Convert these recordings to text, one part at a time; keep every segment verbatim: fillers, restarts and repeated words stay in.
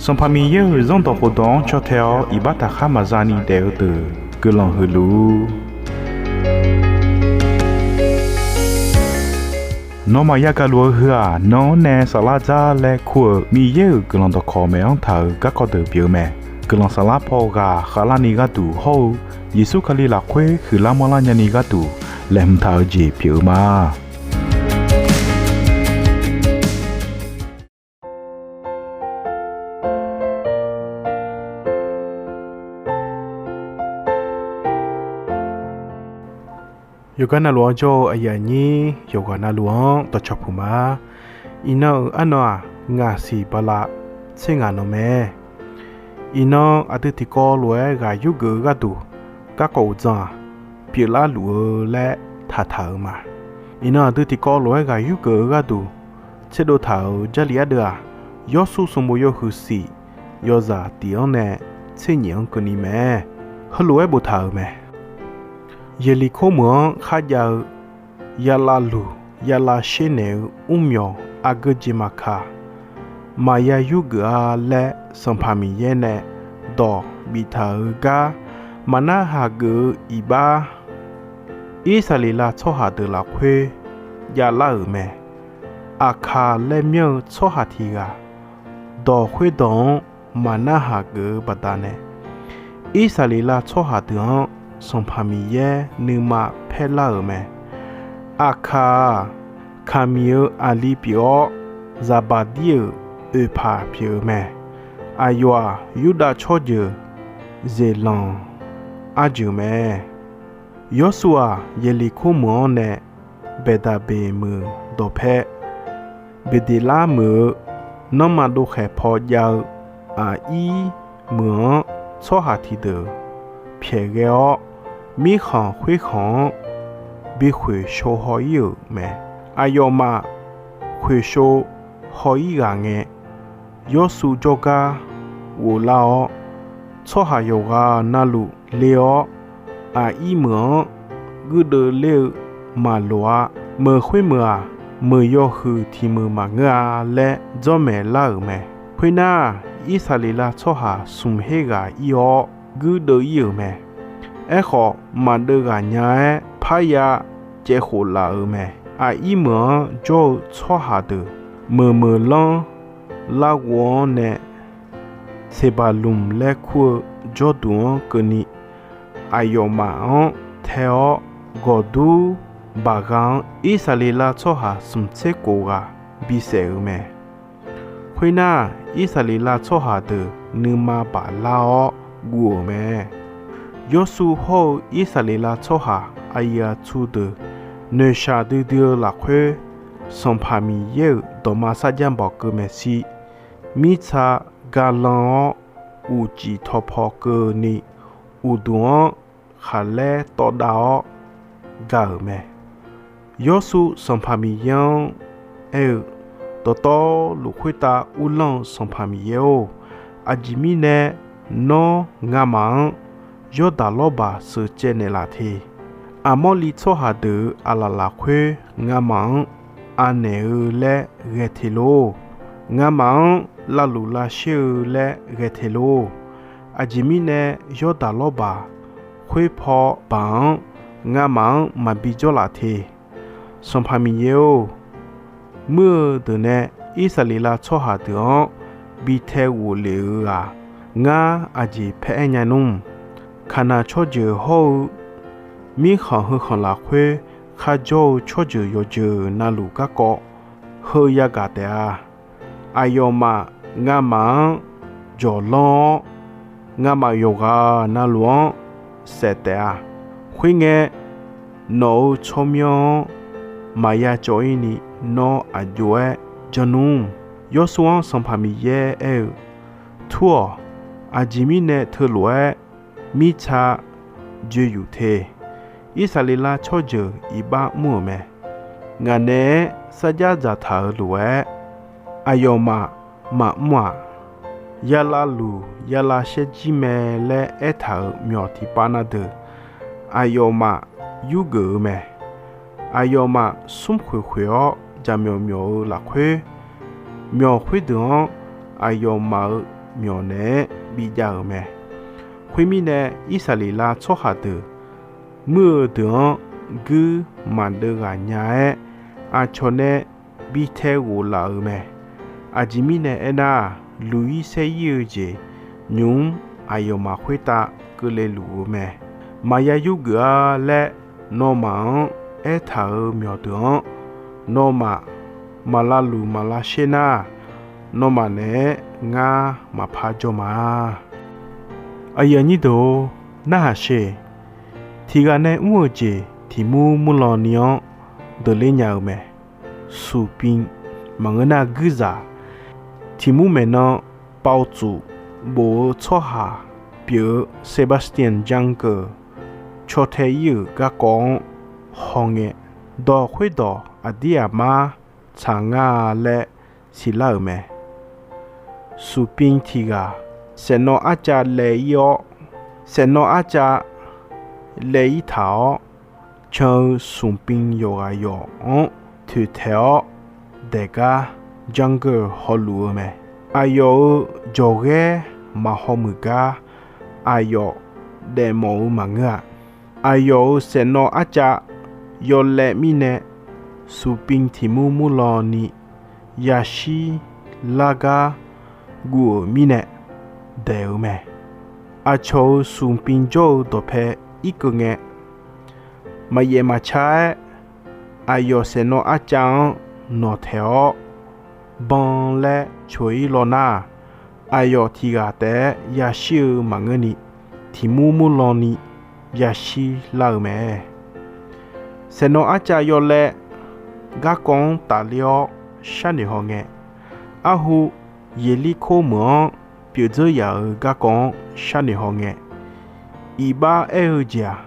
Sanqpaq Miqyaer-euq Zanrdawq khofdawq-anr caw tae-awr iqbax taqkhar maqza ni daef-eu deuq guiqlanq huiq luf-ur. Nawmaf yagaq luf-eu heu-aq, nan-anr nae saflar dzar laer kur-euq Miqyaer-euq guiqlanq dawqkawq maeq-anr taq-euq garkawv deuq pyeuf-eu mae. Guiqlanq saflar paw ghaq khavlarni gharduq hawr-eu Yeqsur Kali lafkhoer huiqlar manrlar nyani gharduq laeqhmq taq-eu jeq pyeuf-eu ma. Yawqgar navluf-anr jawr-eu aqyuif aqnyir yawqghaq navluf-anr dawqcawq puq ma. Iqnan-euq arnan-aq, ngaq siq bala tser ngaq nan mae. Iqnan aqdui tiqkawv lof-aer ghaq yurgeuf-eu gharduq garkawv uqdzan-aq, pyeuflar luf-eu laer taqtaq-euq ma. Iqnan aqdui tiqkawv lof-aer ghaq yurgeuf-eu gharduq tserdov taq-euq Jarlif ardeuv-aq, Yawrshuv sanqbof yawhuiq siq yawzaq tiq-anr nae tser nyif-anr keuvni mae. Heulof-aer boftaq-euq mae. Yeqliqkor meuq-anr kharjav-eu yalav luq yalav sher naeq-eu mrmyawq aqgeu jeq maqkaq, maqya yurgeuf-a laer Sanqpaq Miqyaer nae dawq biftaq-euq gar maqnar haq geuf-eu iqbax, Irsaqleqlav tsawrhaq deuq lafkhoer javlar-euq mae. Aqkaq laer myanr-eu tsawrhaq tiq ghaq dawq khoerdawq-anr maqnar haq geuf-eu baqdanae, Irsaqleqlav tsawrhaq deuq-anr Sanqpaq Miqyaer nuima paerlar-euq mae. Aqkaq-aq, Kaqmiq-eu aqli pyeuf-awr, Zaqbaqdir-euq oeqpaq pyeuf-eu mae. Aqyawf-aq, Yurdav tsawrjeuq Zeqlanq arjeuq mae. Yawrshuv-aq, Yeqliqkor meuq-anr nae Baeqdaqbeq meuq dawqpae Beqdeqlar meuq-eu nanrma dovkhaeq paw jav-eu aqir meuq-anr tsawrhaq tiqdeuq pyaeq ghae-awr, mirkhanq khoerkhanq-anr bi khoeqshov haw-ir-euq mae. Aqyawfmaf khoeqshov haw-ir ghaq ngae, Yawrshuv jawrgar ghoflar-awr, tsawrhaq yawqghaq navluf le-awr, aqir meuq-anr guirdeuv ler-eu maqloq-a. Meuq khoermeuq-aq, meuq yawhuiq tiq meuq maqngeur-a laer dzawrmaeq lar-euq mae. Khoernar, Irsaqleqlav tsawrhaq smq her ghaq ir-awr guirdeuv ir-euq mae. Aerkhawf, maqdeuv ghaq nya-aer parya caevkhof laf-euq mae. Aqir meuq-anr jawr-eu tsawrhaq deuq meuq meuq lanr larghov-anr nae Seqbaqlmq laer kur-eu jawrduq-anr keuvni, aqyawfmaf-anr tae-awr gawqdur baqgha-anr Irsaqleqlav tsawrhaq smq tser kof ghaq bisaef-euq mae. Khoernar, Irsaqleqlav tsawrhaq deuq nuima baflar-awr guv-euq mae. Yawrshuv hawr-eu Irsaqleqlav tsawrhaq aqyuif aqtsu deuq noeqshaq duidui-eu lafkhoer, Sanqpaq Miqyaer-euq dawqma sarjax bawq keuv maeqshi, mirtsa galan-awr uqcif tawqpaw keuvni, uqduq-anr khaqlaer tawv dav-awr gaq-euq mae. Yawrshuv Sanqpaq Miqyaer-anr aer-eu, Dawqtawvluf khoertav uvlanr-eu Sanqpaq Miqyaer-or, aqjeq mirnae nawr ngamaf-anr Yawrdaq lawrbaq sheuqcaev naeqlaf te. Aqmawrli tsawrhaq deuq-euq aqlaf lafkhoer ngamaf-anr anaeq-eu laer ghae te lor. Ngamaf-anr lavluf lavsher-eu laer ghae te lor. Aqjeq mirnae Yawrdaq lawrbaq khoerpaw baq-anr ngamaf-anr maqbi jawrlaf te. Sanqpaq Miqyaer-or, muir-eu deuq nae Irsaqleqlav tsawrhaq deuq-anr bi tae ghof lef-eu-aq, ngar aqjeq paer aer nya nmr? Kaqnaq tsawrjeuq hawr-eu mirkhanq heukhanq lafkhoer kharjawr-eu tsawrjeuq yawqjeuq navluf garkawv heu yagaq taef-a. Aqyawfmaf ngamaf-anr jawqlanr-awr, ngamaf yawqghaq navluf-anr saef taef-a. Khoerngae, nawq-euq tsawrmyanr-anr maqya cawv-ir ni nawr aqjox-aer janr nmr? Yawrshuv-anr Sanqpaq Miqyaer aer-eu, Tur-awq. Aqjeq mirnae teulof-aer mirtsa joe yuf te. Irsaqleqlav tsawrjeuq iqbax mr-euq mae. Ngaq naeq-aer sarjax dzaqtaq-euq lof-aer aqyawfmaf maqmr-aq, yalav luq yalav shaer jir mae laer aertaq-euq myawq tiqpav na deuq aqyawfmaf yurgeuf-eu mae. Aqyawfmaf smrkhoeq khoeq-awr jaqmyawf myawf-eu lafkhoer, myawq khoerdeuq-anr aqyawfmaf-euq myawq naeq-aer bijav-euq mae. Khoermirnae, Irsaqleqlav tsawrhaq deuq muir-eu deuq-anr guir maqdeuv ghaq nya-aer, aqcawq nae bi tae ghof laf-euq mae. Aqjeq mirnae aernar, luq-ir saer-ir-eu jeq nymq-mr aqyawfmaf khoertav keuvle luf-eu mae. Maqya yurgeuf-a laer nawmaf-anr aertaq-euq myawqdeuq-anr, nawmaf maq lavluf maq lavshaer nar, nawmaf naeq-aer ngar maqpar jawr ma. Aqyuif aqnyir deuq-or, narhaq sher. Tiq ghaq nae mr-euq jeq tiq mur murlan ni-anr deuq ler nya-eu mae. Suqpin maqngeur nar guirzaq tiq mur maeqnan pav tsuf bof-eu tsawrhaq pyeuf-eu Sebastian Junger caw tae-ir-euq garkawv-anr hawngae, dawq khoerdawq aqdir aqmar tsaq ngar-a laer siqlar-euq mae. Suqpin tiq ghaq saeqnawv arcav laev-ir-awr, saeqnawv arcav laev-ir taq-awr, can-eu suqpin yawqghaq yawq-anr toeqtaeq-awr daeq gar Junger hawluf-eu mae. Aqyawf-euq jawqghaer maqhaw muiq gar aqyawf daefmawf-eu maqngeur-a. Aqyawf-euq saeqnawv arcav yawlaev mirnae, suqpin tiq mur murlan ni yashir lar gar guv-euq mirnae daeq-eu mae. Aqcawq-euq suqpin jawr-eu dawqpae irkeuv ngae, maqyaef maqca-aer aqyawf saeqnawv arcav-anr nawqtaeq-awr ban laer coq-ir law nar, aqyawf tiq ghaq taef-aer yashir-eu maqngeurni, tiq mur murlan ni yashir lar-eu mae. Saeqnawv arcav yawlaev garkawv-anr tafler-awr sharnoeq haw ngae, arhu Yeqlirkor meuq-anr pyeuf dzeur yaf-euq garkawv-anr sharnoeq haw ngae, iqbax aer-eu jeq-aq,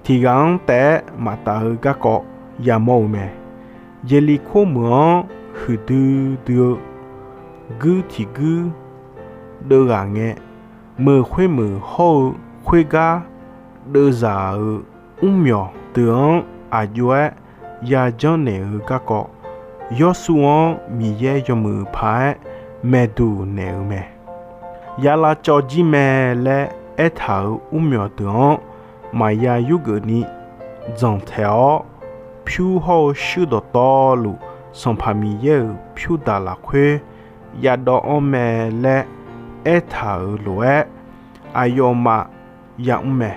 tiq ghaq-anr taef-aer maqtaf-eu garkawv yamawr-eu mae. Yeqlirkor meuq-anr huiqdui dui-eu guir tiq guir deuv ghaq ngae, meuq khoer meuq hawr-eu khoergar deuvzaq-euq mrmyawq deuq-anr aqjox-aer yajanr naeq-eu garkawv, Yawrsuv-anr Miqyaer yawmuiq paq-aer maeqduq naeq-eu mae. Ya lavcawv jir mae laer aertaq-euq mrmyawq deuq-anr maqya yurgeuf ni dzanqtaeq-awr, pyur hawr-eu shuir dawqtawvluf Sanqpaq Miqyaer-euq pyur daq lafkhoer yadawv-anr mae laer aertaq-euq lof-aer, aqyawfmaf yamr mae.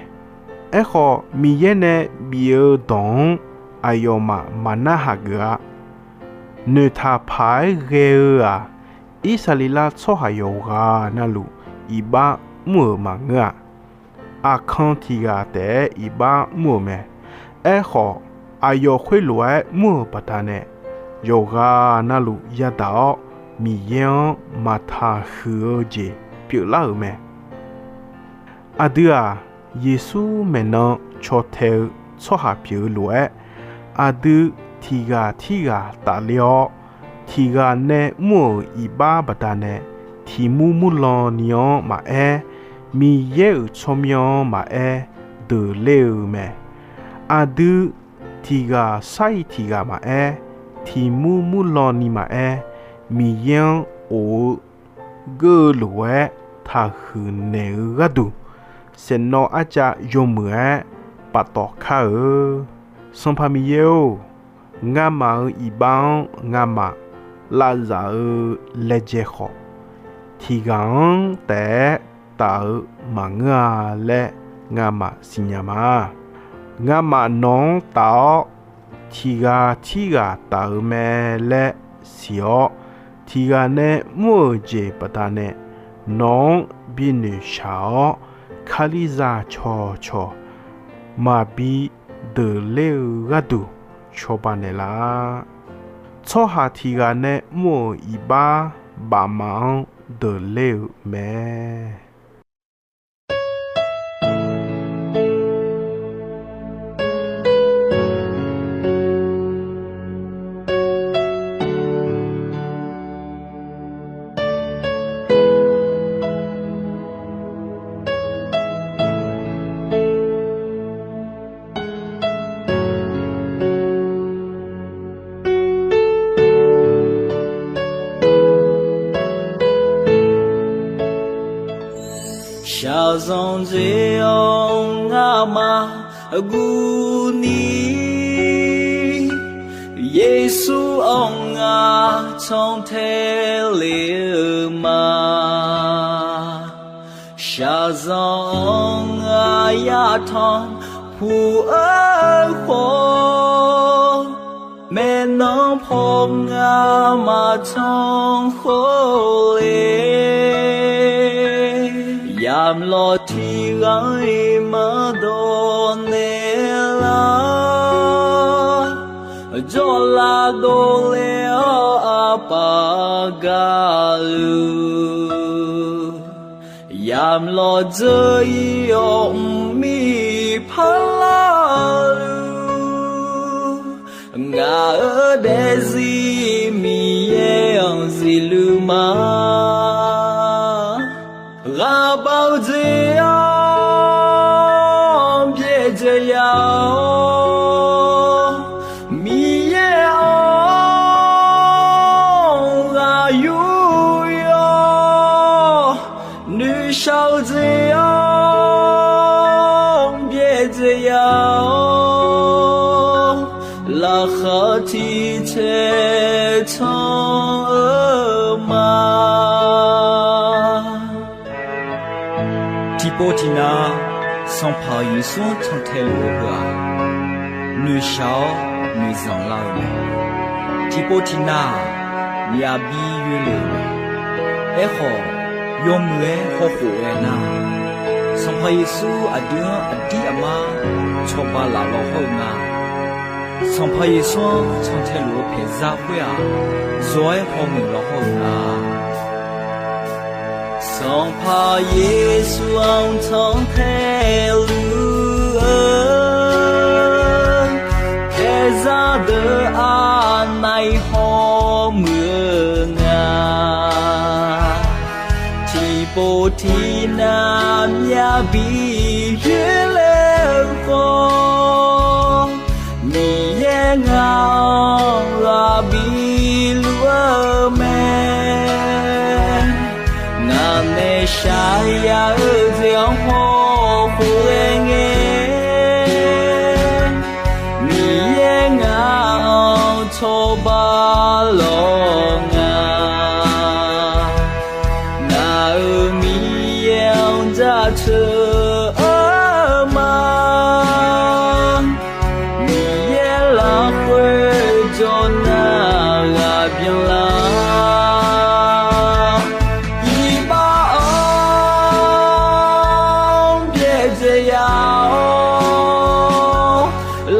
Aerkhawf, Miqyaer nae bif-eu dawq-anr aqyawfmaf maqnar haq geuf-a. Noeqtaq paq-aer ghae-eu-aq, Irsaqleqlav tsawrhaq yawqghaq navluf iqbax mr-euq maqngeur-a. Aqkan tiq ghaq taef-aer iqbax mr-euq mae. Aerkhawf, aqyawf khoerlof-aer mr-euq baqdanae, yawqghaq navluf yadaq-awr, Miqyaer-anr maqtaq huiq-eu jeq pyeuflar-euq mae. Aqdui-aq, Yeqsur maeqnan caw tae-eu tsawrhaq pyeuf-eu lof-aer, aqdui tiq ghaq tirghaq tafler-awr, tiq ghaq nae mr-euq iqbax baqdanae, tiq mur murlan ni-anr maqaer, Miqyaer-euq tsawrmyanr-anr maqaer, deuq ler-eu mae. Aqdui tiq ghaq sar-iq tiq ghaq maqaer, tiq mur murlan ni maqaer, Miqyaer-anr of-eu geur-eu lof-aer taqhuiq naeq-eu gharduq, saeqnawv arcav yawmuiq-aer paftawf kar-eu. Sanqpaq Miqyaer-or, ngamaf-euq iqbax-anr ngamaf lavzaf-eu laejae khawf, tiq ghaq-anr taef-aer taf-eu maqngeur-a laer ngamaf siqnya ma. Ngamaf nawq-anr taf-awr, tiq ghaq tirghaq taf-eu mae laer siq-awr, tiq ghaq nae mr-euq jeq baqdanae nawq-anr binoeq shaq-awr, Kalizaq cawqcawq maqbi deuq ler-eu gharduq cawba naeqlaf. Tsawrhaq tiq ghaq nae mr-euq iqbax bafmaf-anr deuq ler-eu mae. Shaqzanq jeq-anr ngamaf guvni, Yeqsur-anr ngar cantae le-eu ma. Shaqzanq-anr ngar yatanq puq-eu khawf, maeqnan paw ngar maqtanq khawf le. Yamlawq tiqghaq-iq maqdawq naeq lar, jawrlav dovle-awr aqpaf gaqluf, yamlawq dzeur-ir-awr mqmir parlar luf, ngaq-euq daefzir Miqyaer-anr zifluf ma. Ghaqbaq-eu jeq-anr byaerdzae ya-awr, Miqyaer-anr ghaq yur yawr. Noeqshaq-eu jeq-anr byaerdzae ya-awr, laqkhaq tiq caev can-eu ma. Tiqpov tiqnav, Sanqpaq Yeqsur-anr cantae luf-eu heu-aq, noeqshaq-awr noeqzanq lar-eu mae. Tiqpov tiqnav-aq, myavbi yoelef-eu mae. Aerkhawf, yawmuiq-aer hawkhof ghae nar, Sanqpaq Yeqsur aqdui-anr aqdir aqmar cawba laf law hawr-eu nga. Sanqpaq Yeqsur-anr cantae luf-eu paeqzar khoer-aq, zawq-aer hawmuiq law hawr-eu nga. Sanqpaq Yeqsur-anr cantae luf-eu paeqzar deuq aqnav-iq hawmuiq-eu nga. Tiqpov tiqnav myavbi yoerler-eu khawf, Miqyaer ngaq-anr ghaq biluf-eu mae. Ngaq nae shaqya-eu jeq-anr hawkhof ghae ngae, Miqyaer ngaq-anr cawba lawr nga. Ngaq-euq Miqyaer-anr jaceuq-eu ma. Miqyaer lafkhoer jawr nar ghaq byanlar, iqbax-anr byaerdzae ya-awr,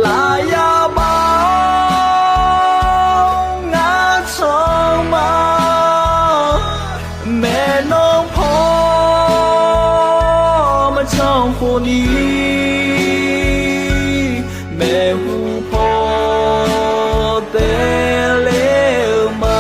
lafyaq baf-awr ngar can ma. Maeqnan paw maqcan khofni, maeqhu paw taev ler-eu ma.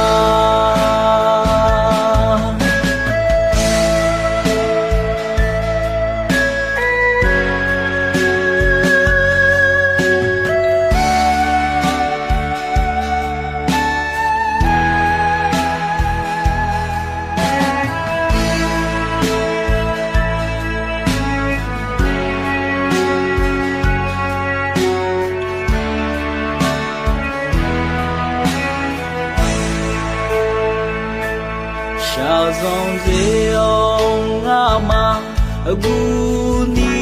Shaqzanq jeq-anr ngamaf guvni,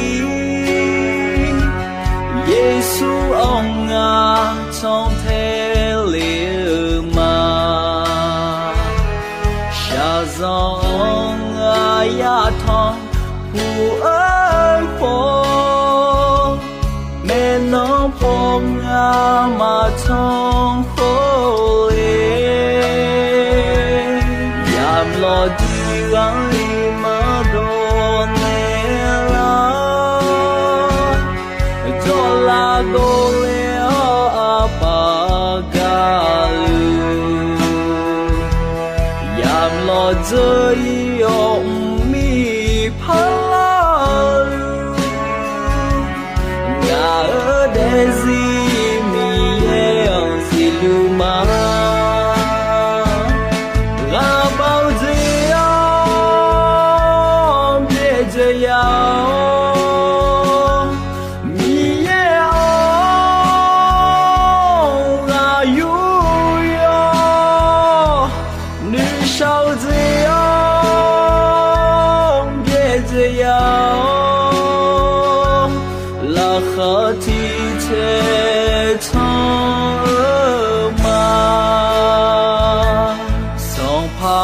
Yeqsur-anr ngar cantae le-eu ma. Shaqzanq-anr ngar yatanq puq-eu khawf, maeqnan paw ngar maqcan khawf le. Yamlawq tiqghaq-iq maqdawq naeq lar, jawrlav dovle-awr aqpaf gaqluf, yamlawq dzeur-ir-awr mqmir parlar-eu, ngaq-euq daefzir Miqyaer-anr zifluf ma. Ghaqbaq-eu jeq-anr byaerdzae ya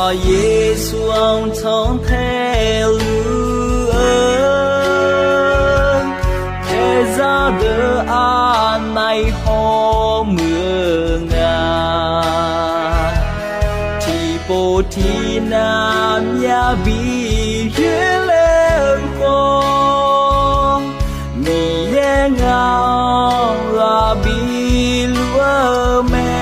Aq, Yeqsur-anr cantae luf-eu, taerzar deuq aqnav-iq hawmuiq-eu nga. Tiqpov tiqnav myav bi yoerler-eu khawf, Miqyaer ngaq-anr ghaq bi luf-eu mae.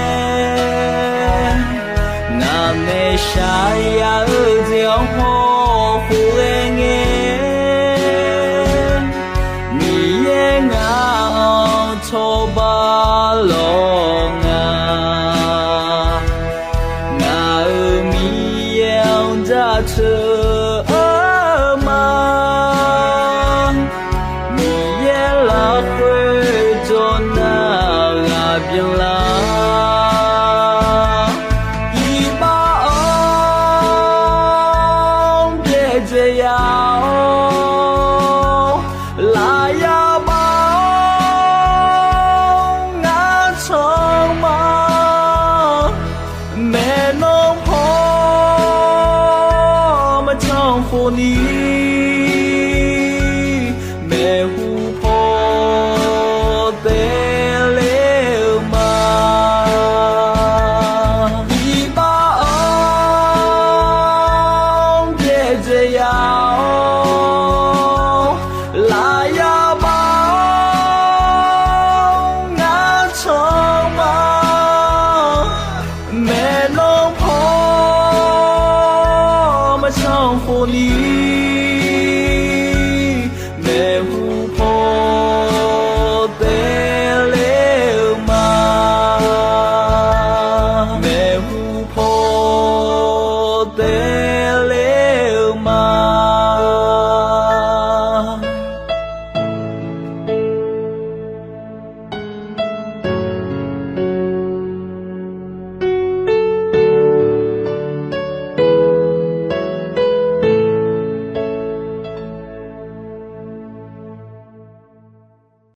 Ngaq nae shaqyaf-eu jeq-anr hawkhof ghae ngae, Miqyaer ngaq-anr cawba lawq nga. Ngaq-euq Miqyaer-anr jaceuq